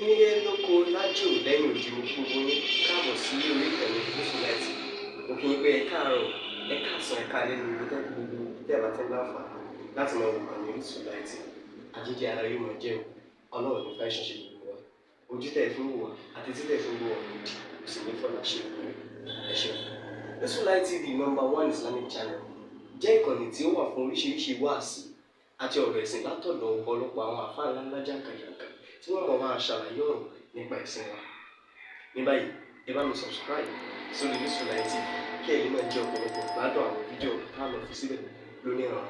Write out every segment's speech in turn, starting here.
Nílé lóko lájò lẹ́yìn òdì, mo kí gbogbo yín káàbọ̀ sí orí ìkànnì Gúúsù Láìtì. Mo kí yín pé ẹ káàárọ̀, ẹ káàsán, ẹ káalẹ́ ní ibi tẹ́ gbogbo tẹ́ bá ti ń láǹfààní láti máa wò kànnì Orísun Láìtì. Àjíjẹ ara yóò máa jẹun, Ọlọ́run ní fẹ́ ṣiṣẹ́ gbogbo wa. Ojú tẹ́ ẹ fi ń wò wá àti tí tẹ́ ẹ fi ń wò wá òdì kò sì ní fọlá ṣe ìpínlẹ̀. Ẹ ṣeun. Orísun Light TV, number one Islamic channel, jẹ́ ìkànnì tí ó wà fún oríṣiríṣi wáàsí àti ọ̀rọ̀ ẹ̀sìn látọ̀dọ̀ ọ̀pọ̀lọpọ̀ àwọn àfáà ńláńlá jàǹkàjàǹkà tí wọ́n mọ̀ máa ṣàlàyé ọ̀rọ̀ nípa ẹ̀sìn wa. Ní báyìí, ẹ bá mi subscribe sórí Orísun Light TV kí ẹ lè máa jẹ ọ̀pọ̀lọpọ̀ gbádùn àwọn fídíò tá a lọ fi síbẹ̀ lónìí ọ̀rọ̀.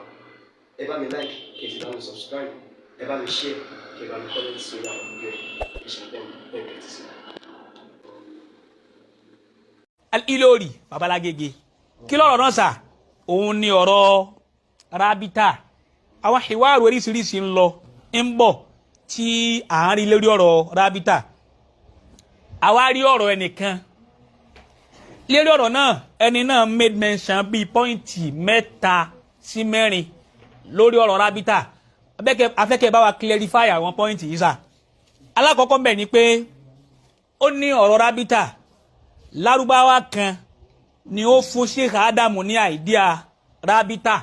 Ẹ bá mi like, kí ẹ sì bá mi subscribe, ẹ bá mi share, kí ẹ bá mi comment sórí àwọn fídíò yìí. Ẹ ṣe bẹ́ẹ̀ bẹ́ẹ̀ tẹ́tí sí i. Ìlọrí babalágége, kí lọ́rọ̀ náà sà? Òun ni ọ̀rọ̀ rábítà. Àwọn ìwárò oríṣiríṣi ń lọ ń bọ̀ tí à ń rí lórí ọ̀rọ̀ rábítà. Àwa rí ọ̀rọ̀ ẹnìkan lérí ọ̀rọ̀ náà. Ẹni náà made mention bíi point mẹ́ta sí mẹ́rin lórí ọ̀rọ̀ rábítà. Afẹ́kẹ́ bá wa clarify àwọn point yìí sà. Alákọ̀ọ́kọ́ mbẹ̀ ni pé ó ní ọ̀rọ̀ rábítà, Lárúbáwá kan ni ó fún Sheikh Ádámù ní idea rábítà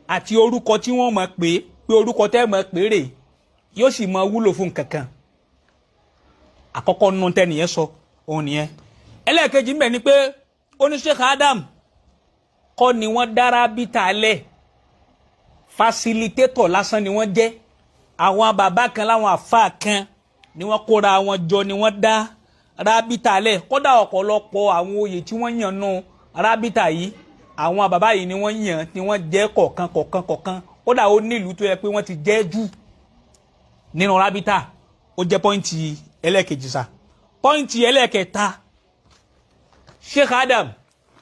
àti orúkọ tí wọ́n mọ̀ pé orúkọ tẹ́ mọ̀ pé rè yóò sì mọ wúlò fún kankan. Àkọ́kọ́ nínú tẹ́nìyẹn sọ òun nìyẹn. Ẹlẹ́ẹ̀kejì ń bẹ̀ ni pé ó ní Sheikh Adam kọ́ ni wọ́n dá rábítà lẹ̀, facilitator lásán ni wọ́n jẹ́. Àwọn bàbá kan láwọn àfáà kan ni wọ́n kóra wọn jọ ni wọ́n dá rábítà lẹ̀. Kódà ọ̀pọ̀lọpọ̀ àwọn oyè tí wọ́n yàn nù rábítà yìí, àwọn bàbá yìí ni wọ́n yàn, ni wọ́n jẹ́ kọ̀ọ̀kan kọ̀ọ̀kan kọ̀ọ̀kan. Kódà ó nílùú tó yẹ pé wọ́n ti jẹ́ jù nínú rábítà. Ó jẹ́ point ẹlẹ́ẹ̀kejì sá. Point ẹlẹ́ẹ̀kẹta, Sheikh Adam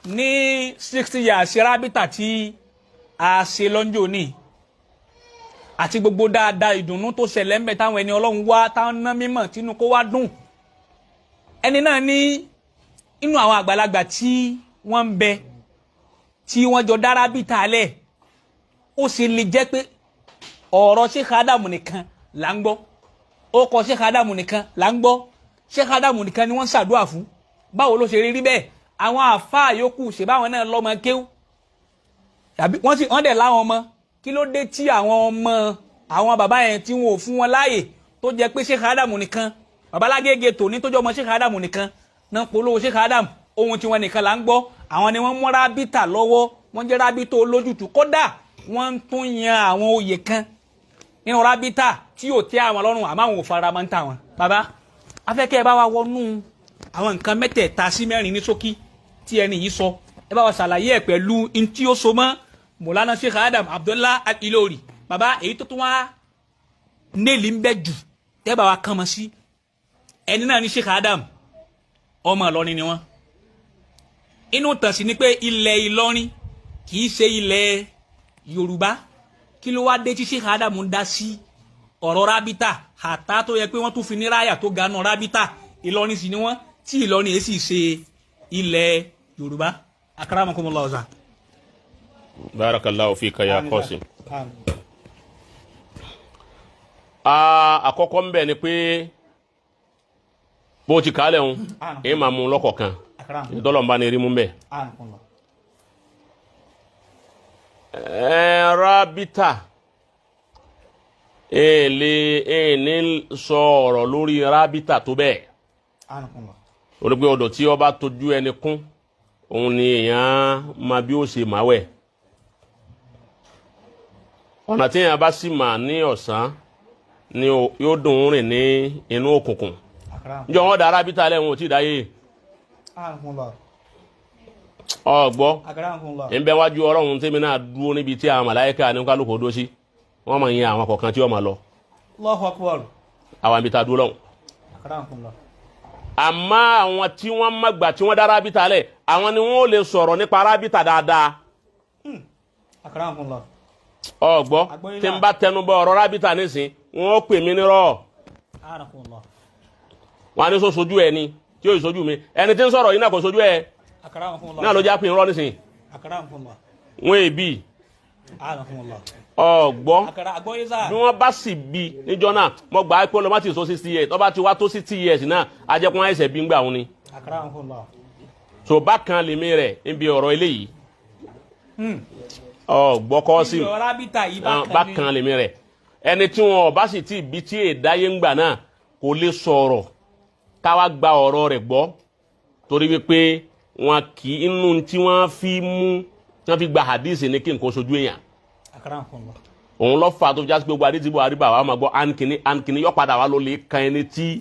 ní 60 years rábítà tí a ṣe lọ́njọ́ ní àti gbogbo dáadáa, ìdùnnú tó ṣẹlẹ̀ ńbẹ, táwọn ẹni Ọlọ́run wá, táwọn ná mímọ̀ tínú kó wá dùn. Ẹni náà ní inú àwọn àgbàlagbà tí wọ́n ń bẹ tí wọ́n jọ dá rábítà lẹ̀, ó sì lè jẹ́ pé ọ̀rọ̀ Sheikh Ádámù nìkan là ń gbọ́, ó kọ Sheikh Ádámù nìkan là ń gbọ́, Sheikh Ádámù nìkan ni wọ́n ń ṣàdúrà fún. Báwo ló ṣe rí rí bẹ́ẹ̀? Àwọn àáfàá yòókù ṣe báwọn náà lọ́mọ kéwú tàbí wọ́n sì wọ́n dẹ̀ láwọn ọmọ? Kí ló dé tí àwọn ọmọ àwọn bàbá yẹn tí wọn ò fún wọn láàyè, tó jẹ́ pé Sheikh Ádámù nìkan, babalágége tòní tó jẹ́ ọmọ Sheikh Ádámù nìkan náà polówó Sheikh Ádámù, ohun tí wọn nìkan là ń gbọ́? Àwọn ni wọ́n mú rábítà lọ́wọ́, wọ́n jẹ́ rábítà olójútùú. Kódà wọ́n tún yan àwọn oyè kan nínú rábítà tí yóò tẹ́ àwọn lọ́rùn, àmọ́ àwọn ò fara mọ́ ń tà wọ́n. Bàbá, afẹ́kẹ́ ẹ bá wa wọnú àwọn nǹkan mẹ́tẹ̀ẹ̀ta sí mẹ́rin ní ṣókí tí ẹni yìí sọ. Ẹ bá wa ṣàlàyé ẹ̀ pẹ̀lú ntí ó so mọ́ Mọ̀lánà Sheikh Adam Abdullah Al-Ilori. Bàbá, èyí tó tún wá nílì ń bẹ jù tẹ́ bá wa kàn mọ́ sí, ẹni náà ní Sheikh Adam ọmọ Ìlọrin ni wọ́n. Inú tàn sí ni pé ilẹ̀ Ìlọrin kì í ṣe ilẹ̀ Yorùbá. Kí ló wá dé tí Sheikh Adam ń dá sí ọ̀rọ̀ rábítà, àtà tó yẹ pé wọ́n tún fi ní ráyà tó ganú rábítà? Ìlọrin sì ni wọ́n, tí Ìlọrin yìí sì ṣe ilẹ̀ Yorùbá. Akramakumullah ọ̀sà. Barakallahu fika ya Qasim. Àkọ́kọ́ ń bẹ̀ ni pé bó ti kálẹ̀ ń èyí máa mú lọ́kọ̀ọ̀kan ìtọ́lọ́mbá ni rí mú bẹ́ẹ̀. Rábítà, ẹ lè ẹ ní sọ ọ̀rọ̀ lórí rábítà tó bẹ́ẹ̀, orí pé ọ̀dọ̀ tí ọba tójú ẹni kún òun ni èèyàn máa bí ó ṣe máa wẹ̀. Ọ̀nà tí èèyàn bá sì mà ní ọ̀sán ni yóò dùn ún rìn ní inú òkùnkùn. Njọ wọn da rábítà lẹ́wọ̀n ò tí ì dáyé. Ọgbọ́ ń bẹ wájú Ọlọ́run tèmi náà dúró níbi tí àwọn màláíkà ní kálukú dó sí, wọ́n máa yin àwọn kọ̀ọ̀kan tí wọ́n máa lọ. Allahu Akbar. Àwọn ibi tá a dúró lọ́hùn. Àmọ́ àwọn tí wọ́n má gbà tí wọ́n dá rábítà lẹ̀, àwọn ni wọ́n lè sọ̀rọ̀ nípa rábítà dáadáa. Ọgbọ́ tí n bá tẹnu bọ ọ̀rọ̀ rábítà nísìn, wọ́n pè mí nírọ́, wọ́n á ní sọ sojú ẹ ni tí yóò sojú mi. Ẹni tí ń sọ̀rọ̀ yìí náà kò sojú ẹ náà ló já pé ń rọ́ nísìn. Wọ́n èbí Anakumullah. Ọ̀gbọ́ Àkàrà àgbọ́yé sá. bí wọ́n bá sì bí níjọ́ náà, mo gbà á pé ọlọ́mọ ti sọ 60 years, tó bá ti wá tó 60 years náà, ajẹ́kùn àìsẹ̀ bí ń gbà wọn ni. Àkàrà àkùnlá. Tó bákan lèmi rẹ̀ níbi ọ̀rọ̀ eléyìí. Ọ̀gbọ́ kọ́ sí Ibi ọ̀rọ̀ rábítà yìí bákan ni. Bákan lèmi rẹ̀, ẹni tí wọn ọba sì ti bí tí èdáyé ń gbà náà kò lè sọ̀rọ̀ káwá gba ọ̀rọ̀ rẹ̀ gbọ́, torí wípé wọn kì í inú tí wọ́n fi mú tí wọ́n fi gba hadith ní kí nǹkan sojú èèyàn. Àkàrà àkùnlá. Òun lọ fà tó fi jásí pé gbogbo adé tí Buhari bá wa máa gbọ́ ankini ankini yọ padà wá ló lè kan ẹni tí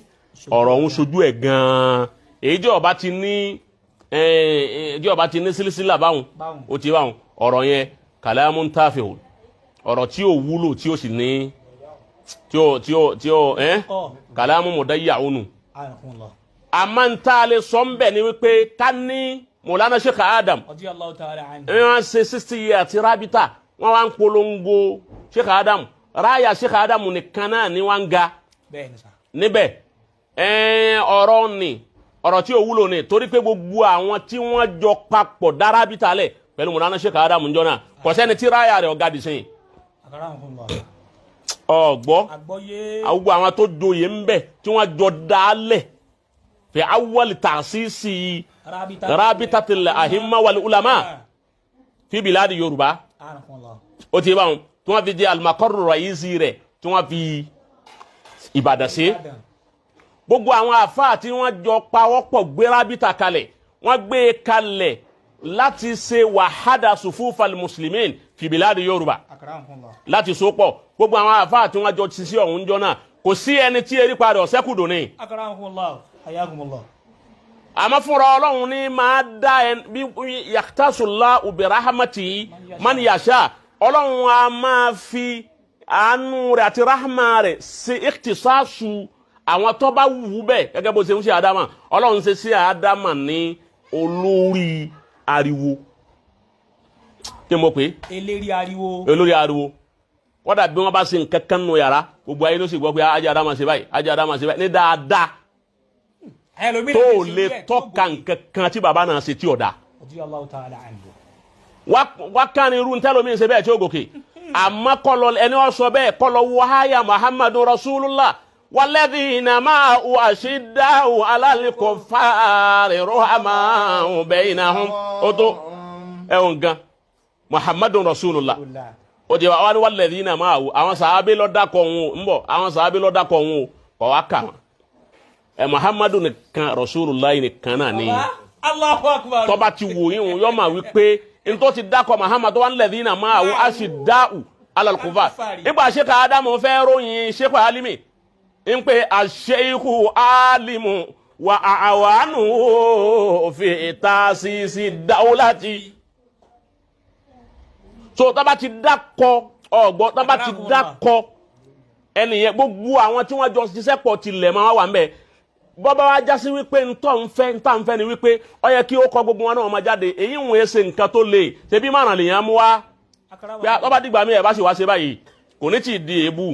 ọ̀rọ̀ òun sojú ẹ̀ gan-an. Èyí tí ọba ti ní tí ọba ti ní sílísílà báwọn Báwọn. ó ti báwọn ọ̀rọ̀ yẹn kàlámù ń tàfihàn, ọ̀rọ̀ tí ò wúlò, tí ò sì ní tí ò Kọ́. kàlámù mọ̀dáyà ònù. Anakumullah. Àmọ́ ń tá a lè sọ ń bẹ̀ ni wípé ká ní Mọ̀lánà Sheikh Adam Radiyallahu ta'ala anhu. wọ́n ṣe 60 years àti rábítà, wọ́n wá ń polongo Sheikh Adam, ráyà Sheikh Adam nìkan náà ni wọ́n ń ga Bẹ́ẹ̀ ni sá. níbẹ̀. Ọ̀rọ̀ ni ọ̀rọ̀ tí ò wúlò ni, torí pé gbogbo àwọn tí wọ́n jọ papọ̀ dá rábítà lẹ̀ pẹ̀lú Mọ̀lánà Sheikh Adam njọ́ náà, kò sẹ́ni tí ráyà rẹ̀ ọ̀gá dìsẹ́yìn. Àkàrà àkùnlá. Ọ̀gbọ́ Àgbọ́yé. gbogbo àwọn tó joyè ń bẹ̀ tí wọ́n jọ dá lẹ̀ fi awwal ta'sisi Rábítà. Rabitatil ahimma wal ulama fi biladi Yorùbá. Anakumullah. Ó ti báwọn tí wọ́n fi di al-maqarru ra'isi rẹ̀, tí wọ́n fi Ìbàdàn sí. Ìbàdàn. Gbogbo àwọn àfáà tí wọ́n jọ pawọ́pọ̀ gbé rábítà kalẹ̀, wọ́n gbé e kalẹ̀ láti ṣe wàhádà sufufal muslimin fi biladi Yorùbá, Àkàrà àkùnlá. láti so pọ̀. Gbogbo àwọn àfáà tí wọ́n jọ ṣiṣẹ́ ọ̀hún jọ náà, kò sí ẹni tí erípa rẹ̀ ọ̀sẹ́kùdùn ni. Àkàrà àkùnlá. Hayakumullah. Àmọ́ fúnra Ọlọ́run ní máa dá ẹ bí yàtàṣùlá ubìrahmati man yasha. Ọlọ́run a máa fi àánú rẹ̀ àti rahma rẹ̀ ṣe ìtìsáṣù àwọn tó bá wù ú bẹ́ẹ̀, gẹ́gẹ́ bó ṣe ń ṣe àdámà. Ọlọ́run ṣe sí àdámà ní olórí ariwo, kí mo pè é? Eléri ariwo. Olórí ariwo. Wọ́n dàbí wọ́n bá ṣe nǹkan kan nù yàrá, gbogbo ayé ló sì gbọ́ pé ajá àdámà ṣe báyìí, ajá àdámà ṣe báyìí ní dáadáa. Ẹlòmíràn tó ti ṣe lè bẹ́ẹ̀ tọ́ka nǹkan kan tí baba náà ṣe tí ò da. Radiyallahu ta'ala anhu. Wá kánrin irú ntẹ́lómi ṣe bẹ́ẹ̀ tí ó gòkè, àmọ́ kọlọ ẹni wọ́n sọ bẹ́ẹ̀ kọlọ wáyà Muhammadu Rasulullah walladhina ma'ahu ashidda'u 'alal kuffari ruhama'u bainahum. Ó tó ẹ̀wọ̀n gan Muhammadu Rasulullah. Ó di wa walladhina ma'ahu, àwọn sàábé ló dákọ̀ òun o ń bọ̀, àwọn sàábé ló dákọ̀ òun o kọ̀ wá kà wọ́n ẹ Muhammadu nìkan, Rasulullah nìkan náà ni. Baba, Allahu akbar. Tọ́ba ti wò yín òun yọ máa wí pé ntọ́ ti dákọ̀ Muhammad tó wà lẹ́dí náà máa wò á sì dáhù alálùkùfà. Nígbà Sheikh Ádámù fẹ́ ròyìn Sheikh Alimi ń pè àṣeyíkù alimu wà àwánú fi ta'sisi dáwọ́láti. So tọ́ba ti dákọ̀ ọ̀gbọ́n, tọ́ba ti dákọ̀ ẹnìyẹn, gbogbo àwọn tí wọ́n jọ ṣiṣẹ́ pọ̀ tilẹ̀ máa wà ń bẹ̀. Bọ́bá wa jásí wípé ntọ́ nfẹ́ ntá nfẹ́ ni wípé ó yẹ kí ó kọ gbogbo wọn náà máa jáde, èyí ń wòye ṣe nǹkan tó le ṣebí márùn lèèyàn mú wá. Àkàrà Pé bọ́bá dìgbà mi ẹ̀ bá sì wá ṣe báyìí, kò ní tì í di èébú.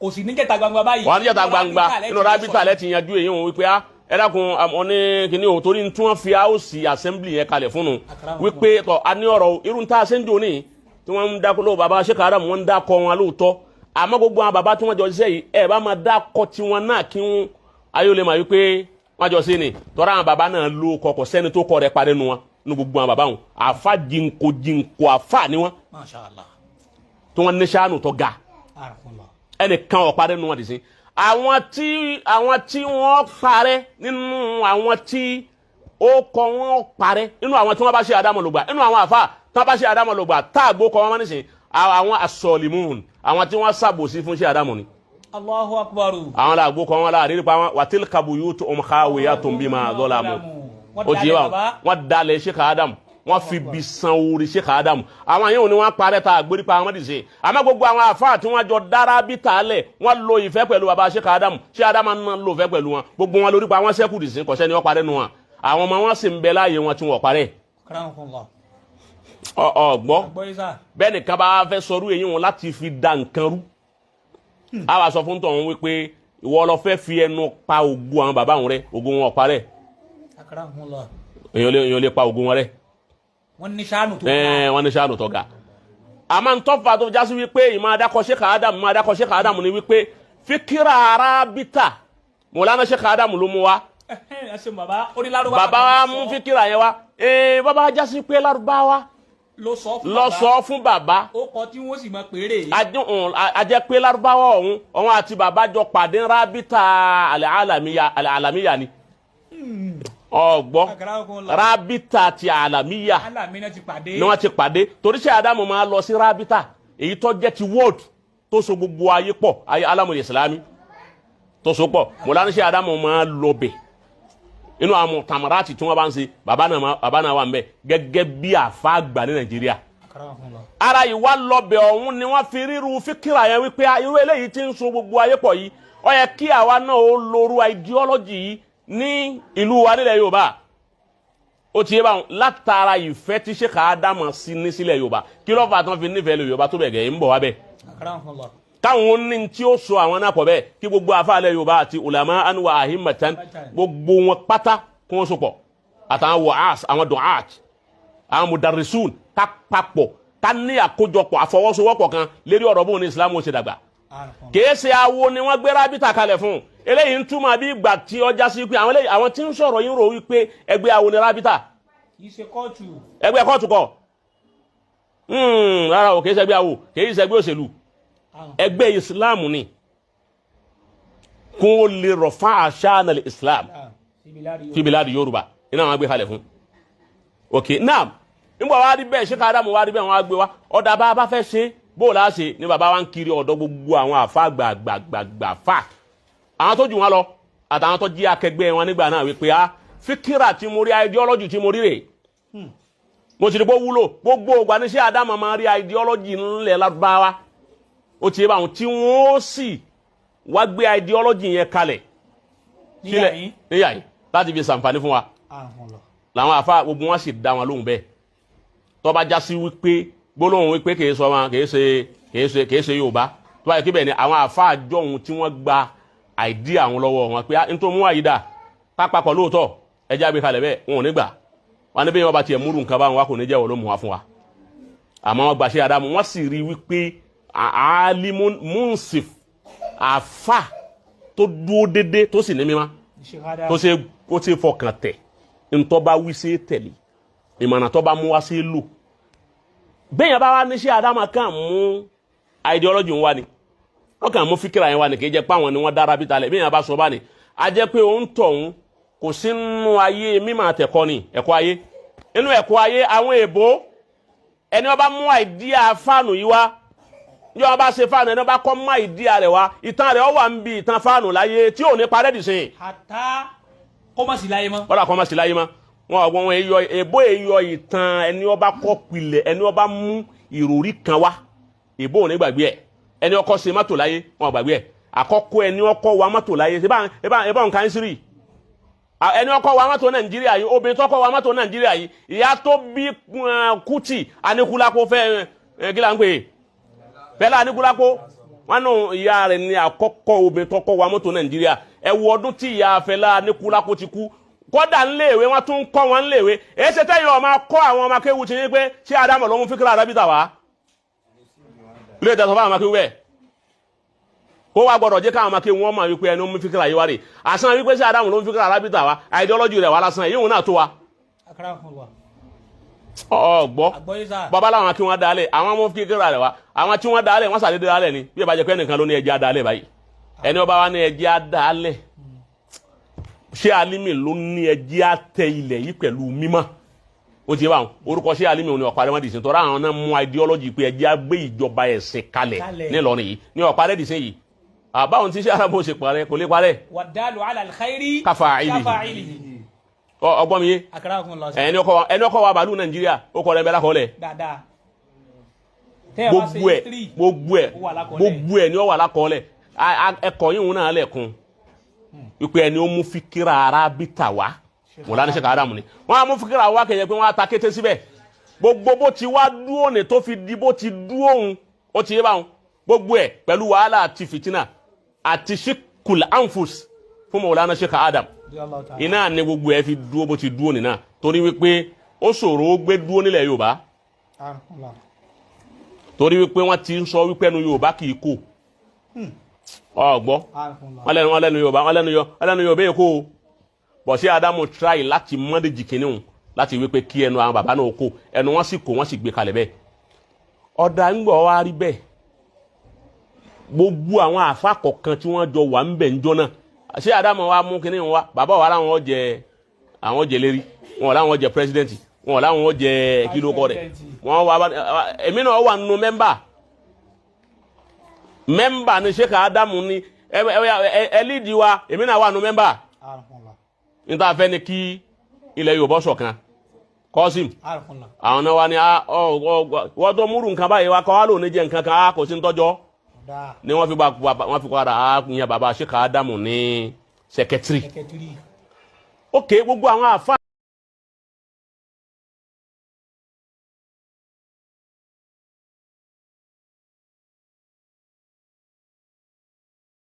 Kò sì ní jẹ́ta gbangba báyìí. Wà á níjàta gbangba nínú rábítà lẹ́ ti yanjú èyí wọn wípé ẹ dákun ọ ní kíní o, torí tí wọ́n fi áùsì assembly yẹn kalẹ̀ fún un wípé tọ́ a ní ọ̀rọ̀ irú tá a ṣe ń jò ní tí wọ́n ń dákọ́ lóò bàbá Sheikh Adam, wọ́n ń dákọ́ wọn lóòótọ́, àmọ́ gbogbo àwọn bàbá tí wọ́n jọ ṣiṣẹ́ yìí, ẹ bá máa dákọ́ tiwọn náà kí wọ́n ayé olè máa wípé wọ́n jọ sí ni tọ́ra àwọn bàbá náà ló kọkọ̀ sẹ́ni tó kọ́ rẹ̀ parí nu wọn nu gbogbo àwọn bàbá wọn àfa jìnkò jìnkò àfa ni wọn Masha Allah. tí wọ́n ní sànù tó ga. Anakumullah. Ẹnìkan ò parẹ́ nu wọn dì sí àwọn tí wọ́n parẹ́ nínú àwọn tí ó kọ wọ́n parẹ́ nínú àwọn tí wọ́n bá ṣe àdámọ̀ lògbà nínú àwọn àfa tí wọ́n bá ṣe àdámọ̀ lògbà tá àgbo kọ wọn mọ́ nísìn, àwọn asọ̀lìmùn, àwọn tí wọ́n ṣàbòsí fún ṣe àdámọ̀ ni. Allahu akbar. Àwọn làgbo kọ wọn láàrin nípa wọn watilka buyutuhum khawiyatun bima zalamu. Wọ́n Ó ti yé dalẹ̀ wa. bàbá. Wọ́n dalẹ̀ Sheikh Adam, wọ́n fi bi san orí Sheikh Adam. Àwọn yẹn ò ní wọ́n parẹ́ ta àgbórí pa àwọn mọ́dìsẹ́, àmọ́ gbogbo àwọn àfáà tí wọ́n jọ dára bí tààlẹ̀, wọ́n lo ìfẹ́ pẹ̀lú baba Sheikh Adam, Sheikh Adam náà lo ìfẹ́ pẹ̀lú wọn, gbogbo wọn lórí pa wọn sẹ́kù dìsín, kọ̀ṣẹ́ ni wọ́n parẹ́ nu wọn. Àwọn ọmọ wọn sì ń bẹ láàyè wọn tí wọ́n parẹ́. Anakumullah. Ọ ọ gbọ́. Àgbọ́yé sá. Bẹ́ẹ̀ nìkan bá fẹ́ sọrú èyí wọn láti fi da nǹkan rú, a wá sọ fún tọ̀hún wípé ìwọ lọ fẹ́ fi ẹnu pa ògo àwọn bàbá wọn rẹ, ògo wọn ọ̀parẹ́. Anakumullah. Èèyàn lè pa ògo wọn rẹ. Wọ́n ní sànù tó Ẹ̀ẹ́n, wọ́n ní sànù tó ga. Àmọ́ ntọ́fà tó jásí wípé ìmọ̀ adakọ̀ Sheikh Adam ìmọ̀ adakọ̀ Sheikh Adam ni wípé fíkírà arábítà Mọ̀lánà Sheikh Adam ló mú wa. Ẹ ṣeun bàbá, ó ní lárúbáwá. Bàbá wa mú fíkírà yẹn wá. Ee, bàbá jásí pé lárúbáwá ló sọ fún lọ bàbá. sọ fún bàbá. Ó kọ tí wọ́n sì mọ péré. Ajẹ́ pé lárúbáwá ọ̀hún ọ̀hún àti bàbá jọ pàdé rábítà alàmíyà alàmíyà ni ọ̀gbọ́ rábítà ti àlàmíyà Alamina ti pàdé. ni wọ́n ti pàdé, torí ṣe Ádámù máa lọ sí rábítà èyí tó jẹ́ ti world tó so gbogbo ayé pọ̀, ayé alámùlẹ̀ ìsìlámì tó so pọ̀. Mọ̀lánà ṣe Ádámù máa lọ bẹ̀ inú àwọn tamarati tí wọ́n bá ń ṣe, bàbá náà wà ń bẹ̀ gẹ́gẹ́ bí àfa àgbà ní Nàìjíríà. Ara ìwà lọbẹ̀ ọ̀hún ni wọ́n fi ríru fíkìrà yẹn wípé irú eléyìí tí ń so gbogbo ayé pọ̀ yìí, ó yẹ kí àwa náà ó lóru ideology yìí ní ìlú wa nílẹ̀ Yorùbá. Ó ti yé báwọn látara ìfẹ́ tí Sheikh Ádámù sí ní sílẹ̀ Yorùbá. Kí ló fà tí wọ́n fi nífẹ̀ẹ́ lè Yorùbá tó bẹ̀ gẹ̀ ń bọ̀ wá bẹ́ẹ̀? Káwọn ní tí ó so àwọn náà pọ̀ bẹ́ẹ̀, kí gbogbo afáàlẹ̀ Yorùbá àti ulama anuwa ahimatan gbogbo wọn pátá kí wọ́n so pọ̀, àtàwọn wàhás, àwọn du'at, àwọn mudarrisun, ká papọ̀, ká ní àkójọpọ̀ àfọwọ́sowọ́pọ̀ kan lérí ọ̀rọ̀ bóun ní Islam ó ṣe dàgbà. Kìí ṣe awo ni wọ́n gbé rábìtà kalẹ̀ fún. Eléyìí ń túmọ̀ bí ìgbà tí ọjà sí pé àwọn eléyìí, àwọn tí ń sọ̀rọ̀ yín rò wípé ẹgbẹ́ awo ni rábìtà. Kì í ṣe kóòtù. Ẹgbẹ́ kóòtù kọ́, rárá o, kìí ṣe ẹgbẹ́ awo, kìí ṣe ẹgbẹ́ òṣèlú, ẹgbẹ́ Islam ni, kún ó lè rọ̀ fún àṣà nàlẹ́ Islam fi biladi Yorùbá iná àwọn gbé kalẹ̀ fún. Ok, naam, nígbà wàá rí bẹ́ẹ̀, Sheikh Ádámù wàá rí bẹ́ẹ̀, wọ́n á gbé wa ọ̀dà bá a bá fẹ́ ṣe bó la ṣe ni bàbá wa ń kiri ọ̀dọ̀ gbogbo àwọn àfa gbàgbàgbàgbà fà, àwọn tó jù wọn lọ àtàwọn tó jí akẹgbẹ́ wọn nígbà náà, wípé a fíkìrà tí mo rí, ideology tí mo rí rè, mo ti rí bó wúlò. Gbogbo ògbà ní Sheikh Ádámù máa rí ideology ńlẹ̀ Lárúbáwá, ó ti yé báwọn tí wọ́n sì wá gbé ideology yẹn kalẹ̀ sílẹ̀ níyà yìí láti fi ṣàǹfààní fún wa. Làwọn àfa gbogbo wọn sì dá wọn lóhùn bẹ́ẹ̀. Tó bá já sí wípé gbólóhùn wípé kìí sọ wọn kìí ṣe Yorùbá, tó bá yẹ kí bẹ́ẹ̀ ni àwọn àfa àjọ ohun tí wọ́n gba àìdí àwọn lọ́wọ́ wọn pé nítorí mú àyídà pápákọ̀ lóòótọ́ ẹjẹ́ àgbé kalẹ̀ bẹ́ẹ̀, wọn ò ní gbà wọn níbí wọn bá tiẹ̀ múrù nǹkan báwọn wa kò ní jẹ́wọ́ ló mú wa fún wa. Àmọ́ wọn gbà Sheikh Ádámù, wọ́n sì rí wípé alimun munsif, àfa tó dúró dédé tó sì ní mímá, tó ṣe ó ti fọkàn tẹ̀, ntọ́ bá wí sí tẹ̀lé, ìmọ̀nà tó bá mú wá sí lò. Bẹ́ẹ̀ bá wá ní Sheikh Ádámù kàn mú ideology ń wá ni, wọ́n kàn mú fíkìrà yẹn wá ni, kì í jẹ́ pé àwọn ni wọ́n dára bí talẹ̀. Bẹ́ẹ̀ bá sọ bá ní a jẹ́ pé òun tọ̀ òun kò sí nínú ayé mímọ̀ àtẹ̀kọ́ ni ẹ̀kọ́ ayé. Inú ẹ̀kọ́ ayé àwọn èèbó, ẹni wọ́n bá mú àìdíà fáànù yìí wá, yóò wọ́n bá ṣe fáànù, ẹni wọ́n bá kọ́ mú àìdíà rẹ̀ wá, ìtàn rẹ̀ ó wà ń bi ìtàn fáànù láyé tí ò ní parẹ́ dì sìn. Àtá kó má sí láyé mọ́. Kọ́dà kó má sí láyé mọ́. Wọn ọ̀gbọ́n wọn èyọ èbó èyọ ìtàn ẹni ọba kọ́ pilẹ̀, ẹni ọba mú ìròrí kan wá, èbó ò ní gbàgbé ẹ̀. Ẹni ọkọ ṣe mọ́tò láyé, wọn gbàgbé ẹ̀. Àkọ́kọ́ ẹni ọkọ wa mọ́tò láyé, ṣe bá nǹkan sírì. Ẹni ọkọ wa mọ́tò Nàìjíríà yìí, obìnrin tọkọ wa mọ́tò Nàìjíríà yìí, ìyá tó bí Kútì Aníkúlápó fẹ́ kí là ń pè é, Fẹlá Aníkúlápó, wọn nù ìyá rẹ̀ ní àkọ́kọ́ obìnrin tọkọ wa mọ́tò Nàìjíríà. Ẹ wo ọdún tí ìyá Fẹlá Aníkúlápó ti kú. Kódà ńléèwé wọn tún kọ́ wọn ńléèwé. Èyí ṣe tẹ́yìn ọmọ kọ́ àwọn ọmọ akéwù ti ní pé ṣé Ádámù ló mú fíkìrà arábìtà wá ilé ìtẹ̀sọ̀ fún àwọn akéwù bẹ́ẹ̀, kó wá gbọdọ̀ jẹ́ káwọn akéwù wọn mọ̀ wípé ẹni ó mú fíkìrà yìí wá rè àsán, wípé ṣé Ádámù ló mú fíkìrà arábìtà wá, ideology rẹ̀ wá lásán, èyí òun náà tó wa. Ọgbọ́ bàbá làwọn akéwù wọn dalẹ̀, àwọn mú fíkìrà rẹ̀ wá, àwọn tí wọ́n dalẹ̀ wọ́n sàdédé dalẹ̀ ni. Bí ẹ bá jẹ́ pé ẹnìkan ló ní ẹjẹ́ adalẹ̀ báyìí, ẹni ọba wa ní ẹjẹ́ adalẹ̀, ṣé Alimi ló ní ẹjẹ́ àtẹ ilẹ̀ yìí pẹ̀lú mímọ́? Ó ti yé báwọn orúkọ ṣé Alimi ní ọ̀pá rẹ̀ dìsín tọ́ra àwọn náà mú ideology pé ẹjẹ́ àgbé ìjọba ẹ̀sìn kalẹ̀ nílọrin yìí ní ọ̀pá rẹ̀ dìsín yìí. Àbáwọn tí ṣé arábò ṣe parẹ́ kò lè parẹ́. Wàdàlù alal khairi kafa'ilihi. Ọgbọ́n mi yé ẹni ọkọ wa bàálù Nàìjíríà ó kọ rẹ̀ bẹ́ẹ̀ lákọọ́lẹ̀ gbogbo ẹ̀ gbogbo ẹ̀ gbogbo ẹ̀ ni ó wà lákọọ́lẹ̀. Ẹkọ yìí ń náà lẹ̀kun wípé ẹni ó mú fíkìrà arábìtà wá Mọ̀lánà Sheikh Ádámù ni wọ́n á mú fíkìrà wá kẹ̀yẹ pé wọ́n á ta kété síbẹ̀. Gbogbo bó ti wá dúró ní tó fi di bó ti dúró òun, ó ti yé báwọn gbogbo ẹ̀ pẹ̀lú wàhálà àti fìtínà àti ṣíkùl anfus fún Mọ̀lánà Sheikh Ádámù, iná ni gbogbo ẹ̀ fi dúró bó ti dúró nínà, torí wípé ó ṣòro ó gbé dúró nílẹ̀ Yorùbá. Torí wípé wọ́n ti ń sọ wípé ẹnu Yorùbá kì í kó. Ọgbọ́ wọ́n lẹ́nu Yorùbá, wọ́n lẹ́nu Yorùbá èkó o. Bọ̀ sí Adamu try láti mọ́déjì kìíní hùn láti wípé kí ẹnu àwọn bàbá náà kó, ẹnu wọn sì kó, wọ́n sì gbé kalẹ̀ bẹ́ẹ̀. Ọ̀dà ń gbọ́ wá rí bẹ́ẹ̀. Gbogbo àwọn àfa kọ̀ọ̀kan tí wọ́n jọ wà ń bẹ̀ ń jọ náà, ṣé Adamu wa mú kínní wa, bàbá wa làwọn jẹ, àwọn jẹ lérí wọn, làwọn jẹ president wọn, làwọn jẹ kíló kọ rẹ wọn wà. Èmi náà wà nínú member. Member ni Sheikh Adamu ni ẹ ẹ ẹ lead wa. Èmi náà wà nínú member. Níta fẹ́ ni kí ilẹ̀ Yorùbá ṣọ̀kan. Kọ́sìm àwọn náà wà ní ọ ọ wọ́n tó múrù nǹkan báyìí wa kọ́ wa lóun ní jẹ́ nǹkan kan á kò sí ń tọ́jọ́ ni wọ́n fi wọ́n fi padà á yan bàbá Sheikh Adamu ní secretary. Ok, gbogbo àwọn àfa.